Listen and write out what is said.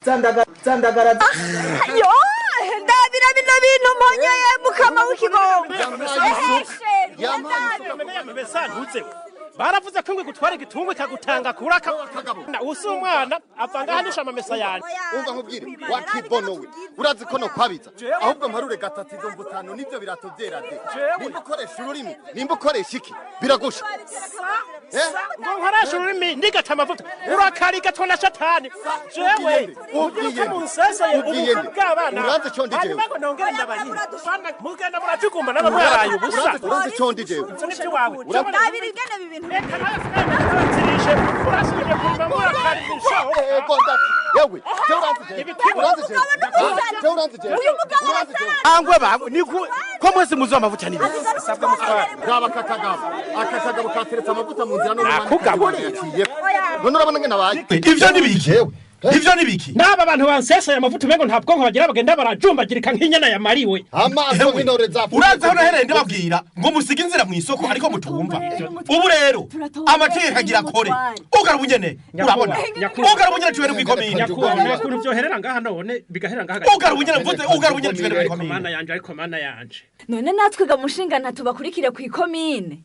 Zandagara. Yo, ndabira bino bintu mponyoye mukama w'ikigongo. Ehe. Baravuze ko ingwe gutwara igitungwa ikagutanga kuraka usi umwana ava ngaha nisha amamesa yanjye. Umva nkubwire, wakibono we, urazi ko nokwabiza ahubwo mparure gatatu izo mvutano nivyo birato vyera de. Nimba ukoresha ururimi, nimba ukoresha iki, biragusha. Ngo nkoresha ururimi ndigata amavuta, urakarigatwa na shatani. Jewe ugira uko munseseye Ubwiye ubukwe nde? bw'abana. Uranzi ico ndi jewe? Hanyuma ngo nongere ndabarire. Bana, mugenda murajugumba n'aba mwaraye ubusa. Uranzi ico ndi jewe? Ivyo ni ivy'iwawe. Ndabira ingene ibi bintu. Reka nawe asigaye murasubije kurima murakarisha. Ego ndati yewe, jewe uranzi jewe? Uranzi jewe? Jewe uranzi jewe? Uyu mugabo Uranzi jewe? Angwe babo niku ko mwese muzuba amavuta ni biki? Sabwa mutware. Raba aka kagabo, aka kagabo kateretse amavuta mu nzira none Nakugaburiye. yaciyeko. None urabona ngene abaye? Ivyo ni biki? Ivyo ni biki? N'aba bantu banseseye amavuta umengo nta bwonko bagira, bagenda barajumbagirika nk'inyana yamariwe. Amaso nk'intore zapfuye. Urazi aho nahereye ndababwira ngo musige inzira mu isoko, ariko mutumva. Ubu rero amategeko agira akore. Ugara ubunyene, urabona? Ugara ubunyene tubere kw'ikomine. Nyakubahwa, nta kuntu vyoherera ngaha none bigaherera ngaha? Ugara ubunyene mvuze, ugara ubunyene tubere Ariko kw'ikomine. mana yanje, ariko mana yanje. None natwe ga mushinga ntatubakurikire ku ikomine.